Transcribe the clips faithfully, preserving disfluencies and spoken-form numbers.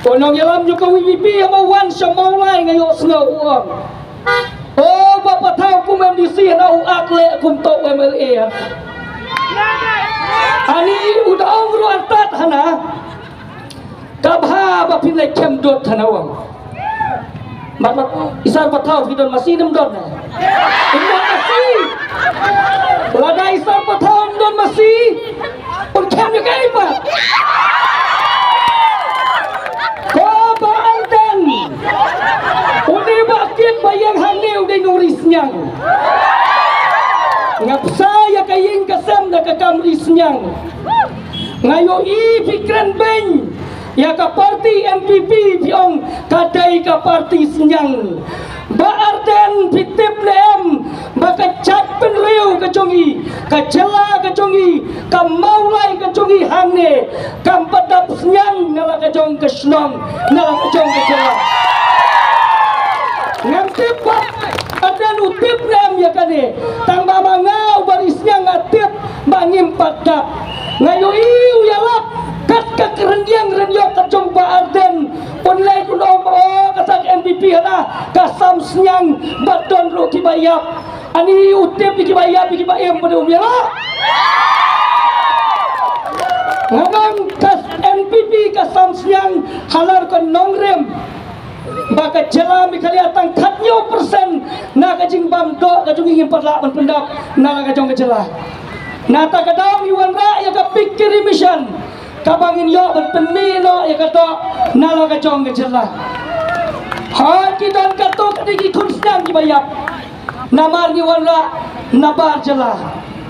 Ko nongïalam jong ka VPP, ïa ma wan sha Mawlai nga ïohsngew u ong, o ba pathaw kum MDC hana u ak leh kumto u MLA. Ani u da ong ruh artat hana. Ka bha ba phin leit kem dot hana u ong. Mat mat isar pathaw phi don masi nem don na. Im don masi. Lada isar pathaw im don masi. Un kem ïa kaei pat? Ko Bah Ardent. Une Bah Kit ba ïeng hangne u dei nongri sniang. Nga bsa ïa ka ïing ka sem da ka kam ri sniang. Nga ïohi phi kren beiñ ïa ka parti NPP, phi ong ka dei ka parti sniang. Bah Ardent, phi tip ne em ba ka jaitbynriew ka jong ngi, ka jylla ka jong ngi, ka Mawlai ka jong ngi hangne kam pat dap sniang na la ka jong ka shnong, na la ka jong ka jylla? Ngam tip Bah Ardent u tip ne em ïa kane. Tang ba ma nga uba ri sniang nga tip ba ngim pat dap. Nga ïohi u ïalap kat ka kren ïeng kren ïoh ka jong Bah Ardent. Un leit un ong, o, ka sak NPP hana ka sam sniang bad don ruh kiba ïap. Ani u tip ïa kiba ïap ïa kiba im bad um ïa la. Nga ong ka NPP ka sam sniang halor ka nongrim. Ba ka jylla Meghalaya tang khathynñiew percent na ka jingbam doh ka jong ngi ngim pat lah ban pyndap na la ka jong ka jylla. Na ta ka daw ngi wanrah ïa ka Pink Kerry Mission kaba ngin ïoh ban pynmih noh ïa ka doh na la ka jong ka jylla. Hooid ki don katto katne ki khun sniang kiba ïap. Namar ngi wanrah nabar jylla.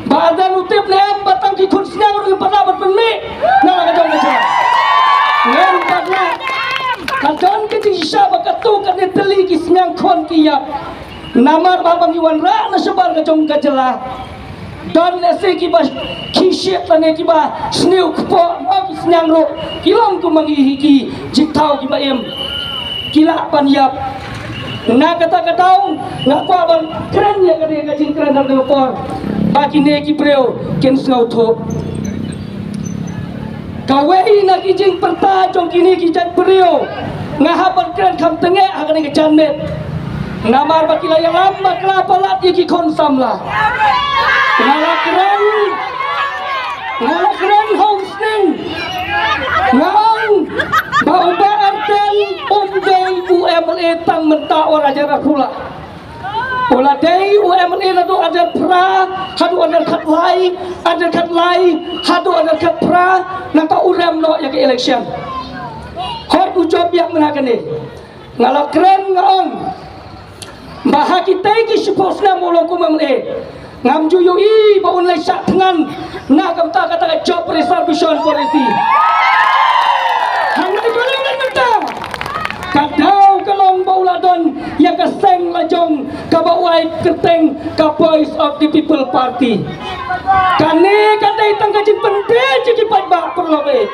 Bah Ardent u tip ne em ba tang ki khun sniang ruh ngim pat lah ban pynmih na la ka jong ka jylla? Ngim pat lah. Ka don ka jingshisha ba katto katne tylli ki sniang khun ki ïap. Namar ba haba ngi wanrah na shabar ka jong ka jylla, don lehse kiba khie shiet lane kiba sniew kpoh, ba ki sniang ruh ki long kum ma ngi hi, ki jingthaw kiba im, ki lah ban ïap. Na kata ka daw nga kwah ban kren ïa kane ka jingkren ha kane ka por ba kine ki briew kin sngewthuh. Kawei na ki jingpyrta jong kine ki jaitbynriew nga hap ban kren kham tyngeh ha kane ka janmiet. Namar ba ki la ïalam bakla palat ïa ki khun samla. Nga la kren, nga la kren ha u sning. Nga ong ba u Bah Ardent um dei u MLA tang mynta u ar hajar arphew lai. U la dei u MLA naduh ar hajar phra haduh ar hajar khatlai, ar hajar khatlai haduh ar hajar khatphra, nangta u rem noh ïa ka election. Hooid u jop ïa mynta kane. Nga la kren nga ong ba ha kitei ki shiphew snem u long kum MLA, ngam ju ïohi ba un leit shah thngan na ka bynta kata ka job reservation policy. Hangne ba long mynta ka daw ka long ba u la don ïa ka seng la jong kaba u ai kyrteng ka Voice of the People Party. Kane ka dei tang ka jingpynbeit ïa ki paidbah, paralok eh.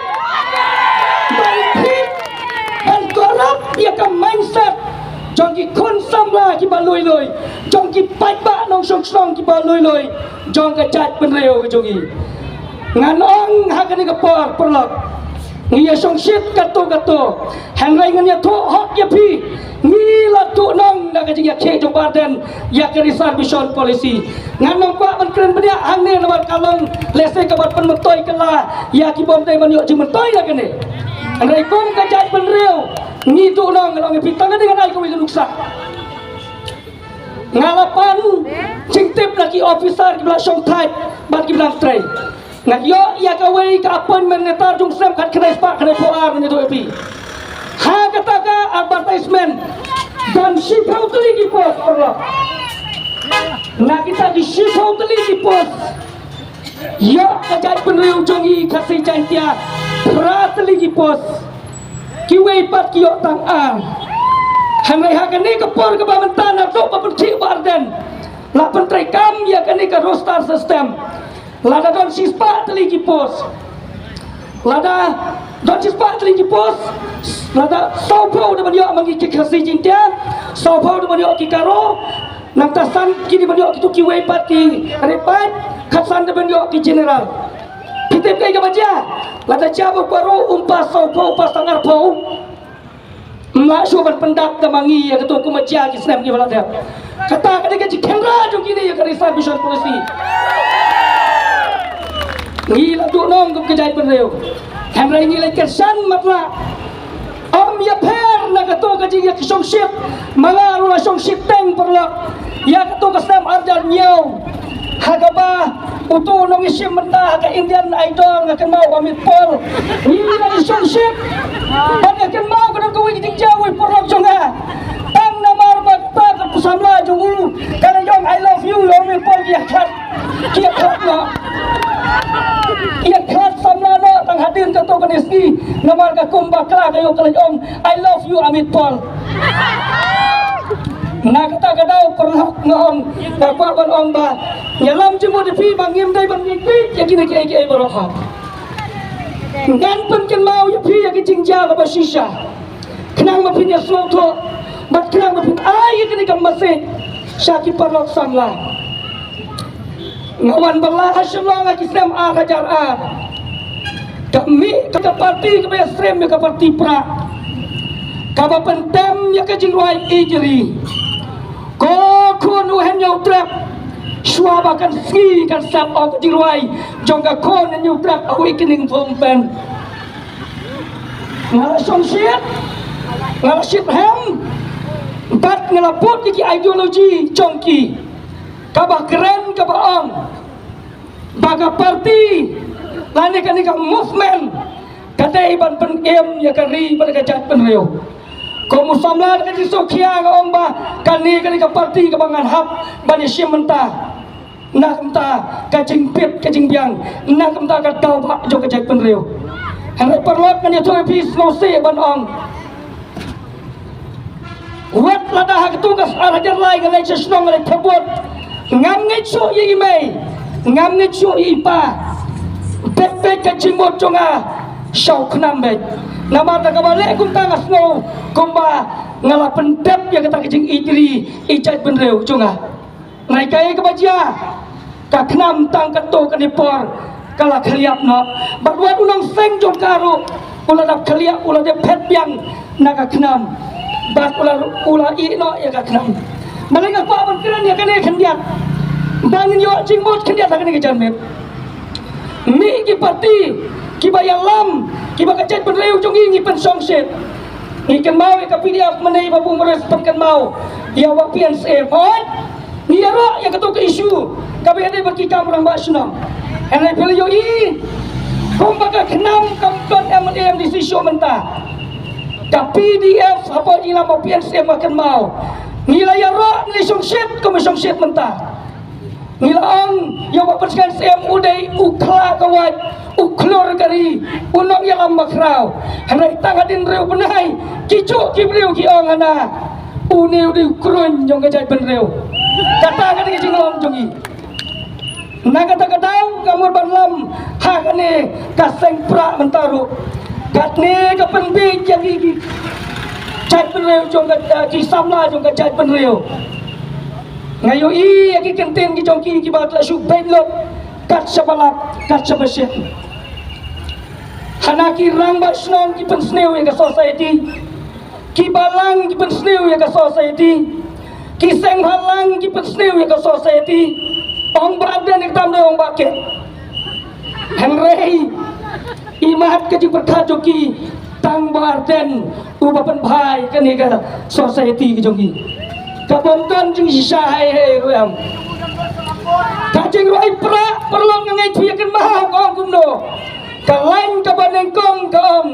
Ban thied, ban corrupt ïa ka mindset jong ki khun samla kiba lui lui, jong ki paidbah nongshong shnong kiba lui lui, jong ka jaitbynriew ka jong ngi. Ngan ong ha kane ka por, paralok, ngi ïa shongshit katto katto, hynrei ngan ïathuh hok ïa phi, ngi la tuh nong na ka jingïakhih jong Bah Ardent ïa ka reservation policy. Ngan ym kwah ban kren bniah hangne namar ka long lehse kaba pynmyntoi kylla ïa ki bym dei ban ïoh jingmyntoi na kane. Hynrei kum ka jaitbynriew ngi tuh nong, ngan ong ïa phi, tang kane ngan ai kawei ka nuksa. Nga la pan jingtip na ki officer kiba la shongthait bad kiba nang trei. Nga ïoh ïa kawei ka appointment letter jong u snem khatkhyndai spah khyndaiphew ar, ngan ïathuh ïa phi. Ha kata ka advertisement don shiphew tylli ki post, paralok. Na kita ki shiphew tylli ki post, ïoh ka jaitbynriew jong ngi Khasi Jaiñtia phra tylli ki post. Kiwei pat ki ïoh tang ar. Hynrei ha kane ka por kaba mynta naduh ba pynkhih Bah Ardent, la pyntreikam ïa kane ka roster system. Lada don shispah tylli ki post, lada don shispah tylli ki post, lada sawphew da ban ïoh ma ngi ki Khasi Jaiñtia, sawphew da ban ïoh ki Garo, nangta san ki da ban ïoh kito kiwei pat ki ri paid, khatsan da ban ïoh ki general. Phi tip kaei kaba jia? Lada jia ba u Garo um pass sawphew, u pass tang arphew. Ba shu ban pyndap da ma ngi ïa kato kum jia ki snem ki ba la dep. Kata ka dei ka jingkhynra jong kine ïa ka reservation policy. Ngi la duh nong kum ka jaitbynriew. Hynrei ngi la kyrshan matlah. Ym ïapher na kato ka jingïa ka shongshit. Ma nga ruh la shongshit teng paralok. Ïa kato ka snem arhajar hynñiew. Ha kaba uto u nongïashim bynta ha ka Indian Idol nga kynmaw u Amit Paul. Ngi la ïashongshit. Bad nga kynmaw ka don kawei ka jingjia uwei u paralok jong nga. Tang namar ba kata ka samla jong u ka la ong I love you, u Amit Paul ki ïakhlad. Ki ïakhlad noh. Ki ïakhlad samla noh tang hadien kato kane sngi. Namar ka kum bakla ka ïoh ka la ong I love you Amit Paul. Na kata ka daw paralok nga ong, nga kwah ban ong ba ïalam jingmut ïa phi ba ngim dei ban ngeit ïa kine kiei kiei baroh. Ngan pynkynmaw ïa phi ïa ka jingjia kaba shisha. Khnang ba phin ïasngewthuh bad khnang ba phin ai ïa kane ka message sha ki paralok samla. Nga wan bylla ha Shillong ha ki snem ar hajar ar. Ka mih ka parti kaba ïasyriem ïa ka parti Prah, kaba pyntem ïa ka jingrwai ijri. Ko khun u Hynñiewtrep, shuwa ba kan sngi kan sap ong ka jingrwai jong ka khun Hynñiewtrep, Awakening Film Band. Nga la shongshit, nga la shitrhem bad nga la bud ïa ki ideology jong ki. Kaba kren kaba ong ba ka parti lane kane ka movement ka dei ban pynim ïa ka ri bad ka jaitbynriew. Kum u samla da ka jingsngewkhia nga ong ba kane ka dei ka parti kaba ngan hap ban ïashim bynta na ka bynta ka jingbit ka jingbiang, na ka bynta ka daw ba jong ka jaitbynriew. Hynrei paralok ngan ïathuh ïa phi sngewsih ban ong. Wat lada ha katu ka ar hajar lai nga leit sha shnong nga leit pynbud. Ngam ngeit shuh ïa i mei, ngam ngeit shuh ïa i pa. Beit beit ka jingmut jong nga sha u khnam beit. Namar da kaba leh kumta nga sngew kumba nga la pyndep ïa kata ka jingijri ïa i jaitbynriew jong nga. Nga ïa kaei kaba jia, ka khnam tang katto katne por ka la khylliap noh. Bad wat u nongseng jong ka ruh u la dap khylliap, u la dep phet biang na ka khnam. Bad u la, u la ïeh noh ïa ka khnam. Balei nga kwah ban kren ïa kane khyndiat? Ba ngin ïoh jingmut khyndiat ha kane ka janmiet. Mih ki parti kiba ïalam, kiba ka jaitbynriew jong ngi ngi pynshongshit. Ngi kynmaw ïa ka P D F mynne ba bun mres pynkynmaw ïa u Bah P N Syiem. Hooid, ngi ïaroh ïa kato ka issue kaba ïadei bad ki kam rangbah shnong. Hynrei phi la ïohi kumba ka khnam kam don M L A M D C shuh mynta. Ka P D F hapoh jingïalam u Bah P N Syiem ba kynmaw. Ngi la ïaroh, ngi la shongshit kumba shongshit mynta. Ngi la ong ïa u Bah Pynshngaiñ Syiem u dei u khla ka wait, u khlur ka ri, u nongïalam bakhraw. Hynrei tang hadien hynriew bnai ki juh ki briew ki ong hana, une u dei u kruiñ jong ka jaitbynriew. Kata ka dei ka jinglong jong ngi. Na kata ka daw ka mut ban lam ha kane ka seng Prah mynta ruh. Katne ka pynbieit ïa ngi ki jaitbynriew jong ka, ki samla jong ka jaitbynriew. Nga ïohi ïa ki kyntien ki jong ki kiba la shu beit lut kat shaba lap kat shaba shet. Hana ki rangbah shnong ki pynsniew ïa ka society. Ki balang ki pynsniew ïa ka society. Ki seng bhalang ki pynsniew ïa ka society. Ong Bah Ardent ïa kata, ym dei ong Bah Kep. Hynrei imat ka jingpyrkhat jong ki, tang Bah Ardent uba pynbha ïa kane ka society ka jong ngi. Ka bym don jingshisha hai hai ruh em. Ka jingrwai Prah, paralok, nga ngeit phi ïa kynmaw ka ong kumno. Ka lain kaba nyngkong ka ong,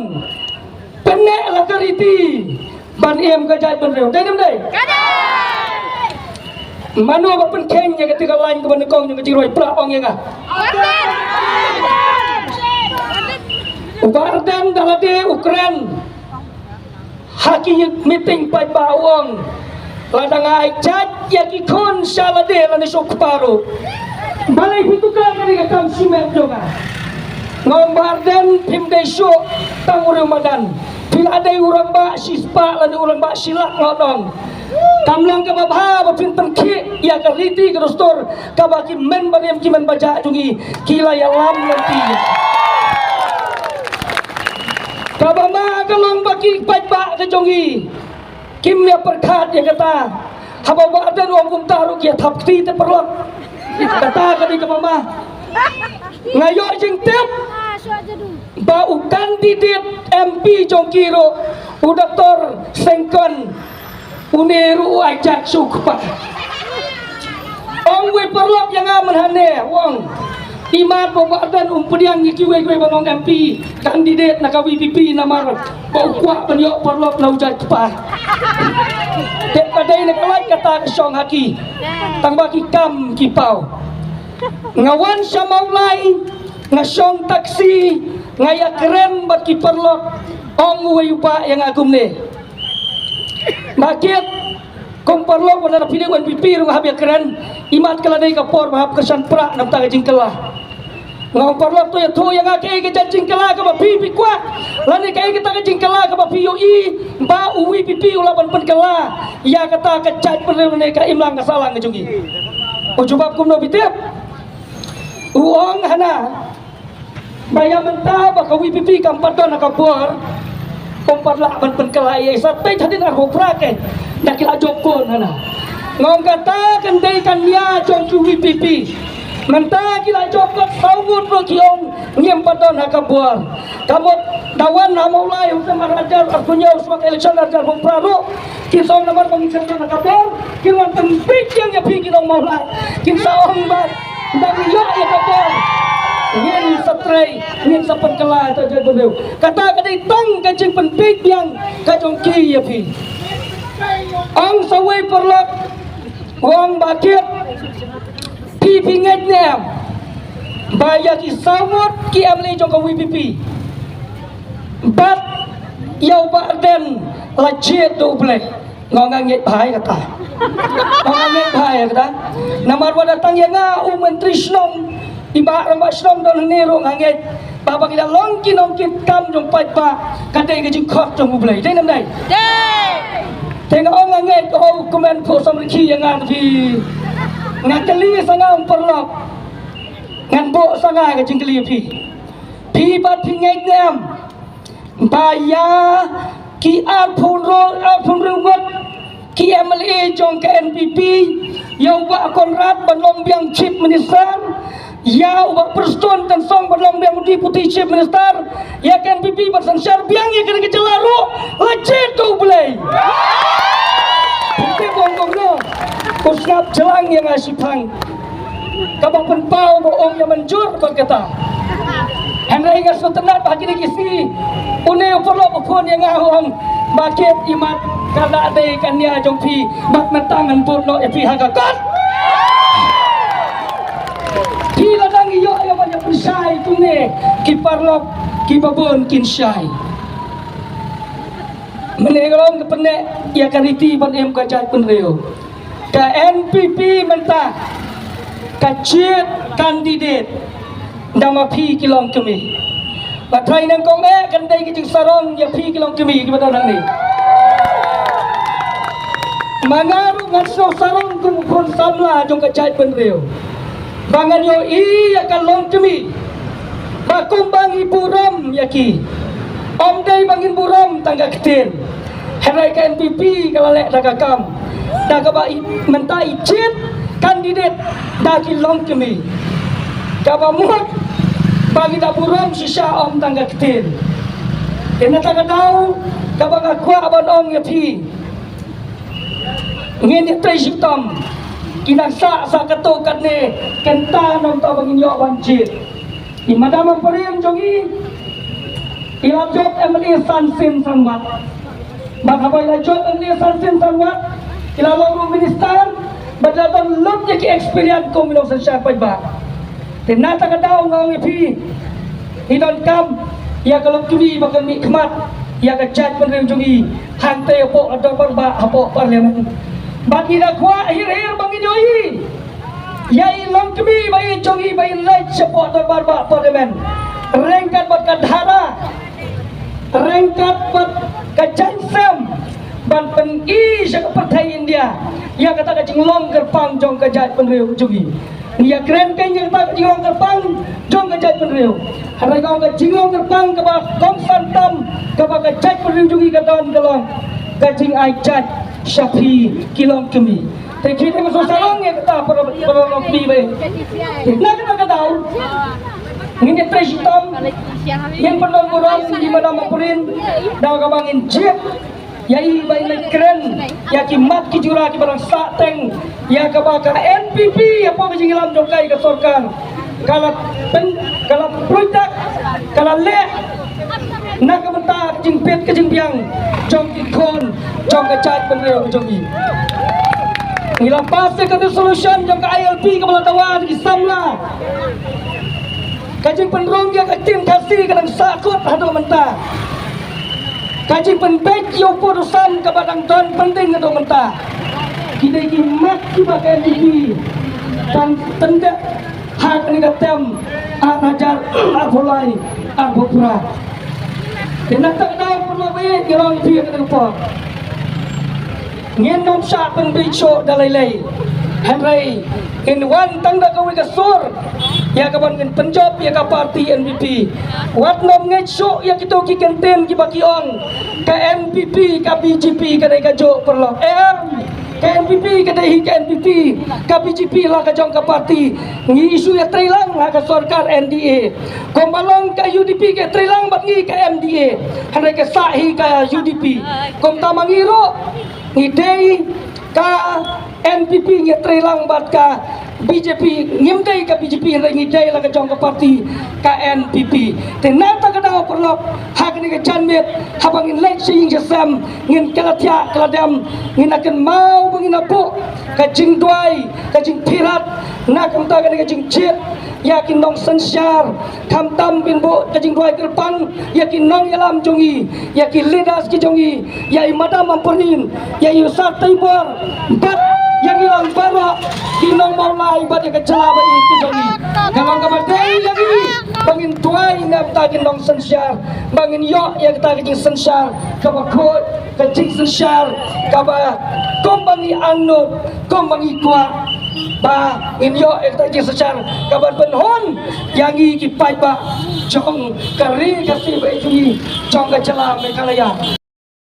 pynneh la ka riti ban im ka jaitbynriew. Dei ne ym dei? Mano ba pynkheiñ ïa kata ka lain kaba nyngkong jong ka jingrwai Prah, ong ïa nga? U Bah Ardent da lade u kren ha ki meeting paidbah u ong, lada nga ai jait ïa ki khun sha lade lane sha u kpa ruh, balei phi tuklar kane ka kam shimet jong nga? Nga ong Bah Ardent, phim dei shuh tang u riew madan. Phi la dei u rangbah shispah lane u rangbah shilak, nga ong. Kam long kaba bha ba phin pynkhih ïa ka riti ka dustur kaba ki men barim ki men bajah jong ngi ki la ïalam lynti. Kaba ma ka long ba ki paidbah ka jong ngi Kim ïa pyrkhat ïa kata. Haba u Bah Ardent u ong kumta ruh ki ïa thap kti te paralok. Kata ka dei kaba ma. Nga ïoh jingtip ba u candidate M P jong ki ruh, u Doktor Sengkon, une ruh u ai jait sha u kpa. Ong wei paralok ïa nga mynhane, u ong, imat ba u Bah Ardent um pdiang ïa kiwei kiwei ban long M P candidate na ka V P P namar ba u kwah ban ïoh paralok na u jait kpa. Te ka dei na ka lait kata ka shong ha ki. Tang ba ki kam ki paw. Nga wan sha Mawlai, nga shong taxi, nga ïa kren bad ki paralok, ong uwei u bah ïa nga kumne. Bah Kiet, kum paralok wat la phi dei u N P P ruh nga hap ïa kren, imat ka la dei ka por ba hap kyrshan prah namar ka jingkylla. Nga ong paralok to ïathuh ïa nga kaei ka jait jingkylla kaba phi phi kwah, lane kaei kata ka jingkylla kaba phi ïohi ba u V P P u lah ban pynkylla ïa kata ka jaitbynriew ne ka imlang ka sahlang ka jong ngi. U jubab kumno phi tip? U ong hana ba ïa mynta ba ka V P P kam pat don ha ka bor, ym pat lah ban pynkylla ïa i, sa peit hadien arphew phra kein da ki la jop khun hana. Nga ong kata kan dei ka nia jong ki V P P. Mynta ki la jop khun saw ngut ruh ki ong ngim pat don ha ka bor. Ka mut da wan ha Mawlai u tem ar hajar arphew hynñiew shuwa ka election ar hajar arphew phra ruh, kin sa ong namar ba ngim don ha ka bor, kin wan pynbieit ïa phi ki nong Mawlai. Kin sa ong ba da ngi ïoh ïa ka bor ngin sa trei, ngin sa pynkylla ïa ka jaitbynriew. Kata ka dei tang ka jingpynbieit biang ka jong ki ïa phi. Ong sa wei paralok, u ong Bah Kiet, phi phi ngeit ne em ba ïa ki saw ngut ki M L A jong ka V P P bad ïa u Bah Ardent la jied da U Blei? Nga ong nga ngeit bha ïa kata. Nga ong nga ngeit bha ïa kata. Namar wat la tang ïa nga u myntri shnong, i bah rangbah shnong don hangne ruh nga ngeit ba ba ki la long ki nongkitkam jong paidbah ka dei ka jingkhot jong U Blei. Dei ne ym dei? Dei. Te nga ong nga ngeit, ka ong u kmen phuh samrkhie ïa nga, phi. Nga kylli sa nga, ong paralok. Ngan buh sa nga ka jingkylli ïa phi. Phi pat phi ngeit ne em ba ïa ki arphew hynriew, arphew hynriew ngut ki M L A jong ka N P P, ïa u Bah Conrad ban long biang Chief Minister, ïa u Bah Prestone Tynsong ban long biang Deputy Chief Minister, ïa ka N P P ban synshar biang ïa kane ka jylla ruh la jied da U Blei. Phi tip ong kumno? Ko sngap jlang ïa nga shiphang. Kaba pynpaw ba ong ïa mynjur bad kata. Hynrei nga sngewtynnat ba ha kine ki sngi une u paralok u phone ïa nga u ong, Bah Kiet, imat ka la dei ka nia jong phi bad mynta ngan bud noh ïa phi ha ka kot. Phi la dang ïoh ïa ban ïa pynshai kumne, ki paralok kiba bun kin shai. Mynne nga long ka pyneh ïa ka riti ban im ka jaitbynriew. Ka N P P mynta ka jied candidate da ma phi ki longkmie. Ba trai nyngkong eh kan dei ka jingsarong ïa phi ki longkmie kiba don hangne. Ma nga ruh ngan sngewsarong kum u khun samla jong ka jaitbynriew ba ngan ïohi ïa ka longkmie ba kumba ngi burom ïa ki, ym dei ba ngin burom tang ka ktien. Hynrei ka N P P ka la leh da ka kam, da kaba i, mynta i jied candidate da ki longkmie. Kaba mut ba ngi da burom shisha, ym tang ka ktien. Te na kata ka daw kaba nga kwah ban ong ïa phi, ngin ïa trei shitom. Ki nang sah sah katto katne, kynta namar ba ngin ïoh ban jied. I Madam Ampareen jong ngi i la jop M L A san sien san wat. Bad haba i la jop M L A san sien san wat, i la long ruh minister bad i la don lut ïa ki experience kum i nongsynshar paidbah. Te na kata ka daw nga ong ïa phi, ngi donkam ïa ka longkmie ba kan mihkhmat ïa ka jaitbynriew jong ngi hangtei hapoh ka dorbar bah, hapoh parliament. Bad ngi da kwah her her ba ngin ïohi ïa i longkmie ba i jong ngi ba in leit shapoh dorbar bah, parliament, ryngkat bad ka dhara, ryngkat bad ka jaiñsem ban pyni sha ka pyrthei India ïa kata ka jinglong kyrpang jong ka jaitbynriew jong ngi. Ngi ïa kren kein ïa kata ka jinglong kyrpang jong ka jaitbynriew. Hynrei ka jinglong kyrpang kaba kongsan tam kaba ka jaitbynriew jong ngi ka don ka long ka jingai judge sha phi ki longkmie. Te ki dei sngewsarong ïa kata para, para longkmie ba. Na kata ka daw ngin ïatrei shitom, ngin pynlong burom ïa i Madam Ampareen da kaba ngin jied ïa i ba in leit kren ïa ki mat ki jura kiba dang sah teng ïa kaba ka N P P hapoh ka jingïalam jong ka ïa ka sorkar ka la pyn, ka la pyntak, ka la leh na ka bynta ka jingbit ka jingbiang jong ki khun jong ka jaitbynriew ka jong ngi. Ngi la pass ïa ka resolution jong ka I L P kaba la dawa da ki samla. Ka jingpynrung ïa ka ktien Khasi ka dang sahkut haduh mynta. Ka jingpynbeit ïa u pud u sam kaba dang don pending haduh mynta. Ki dei ki mat kiba ka N P P kan pyndep ha kane ka term ar hajar arphew lai arphew phra. Te na kata ka daw, paralok ba ïeit, ngi ong ïa phi ha kane ka por, ngin ym shah pynbeit shuh da lei lei. Hynrei ngin wan tang da kawei ka sur ïa kaban ngin pynjop ïa ka party N P P. Wat nym ngeit shuh ïa kito ki kyntien kiba ki ong ka N P P ka B J P ka dei kajuh, paralok. Em, ka N P P ka dei hi ka N P P, ka B J P la ka jong ka party. Ngi shu ïatreilang ha ka sorkar N D A. Kumba long ka U D P ka ïatreilang bad ngi ka M D A. Hynrei ka sah hi ka U D P. Kumta ma ngi ruh ngi dei ka N P P, ngi ïatreilang bad ka B J P, ngim dei ka B J P hynrei ngi dei la ka jong ka party ka N P P. Te na kata ka daw, paralok, ha kane ka janmiet haba ngin leit sha ïing sha sem, ngin kylla thiah kylla dem, ngin ïa kynmaw ba ngin ïa buh ka jingduwai, ka jingpyrkhat na ka bynta kane ka jingjied ïa ki nongsynshar. Khamtam ban buh ka jingduwai kyrpang ïa ki nongïalam jong ngi, ïa ki leaders ki jong ngi, ïa i Madam Ampareen, ïa i Sir Teibor, bad ïa ngi lang baroh ki nong Mawlai bad ïa ka jylla ba ïeit ka jong ngi. Ka long kaba dei ïa ngi ba ngin duwai na ka bynta ki nongsynshar, ba ngin ïoh ïa kata ka jingsynshar kaba khuid, ka jingsynshar kaba kumba ngi angnud, kumba ngi kwah, ba ngin ïoh ïa kata ka jingsynshar kaban pynhun ïa ngi ki paidbah jong ka ri Khasi ba ïeit jong ngi, jong ka jylla Meghalaya.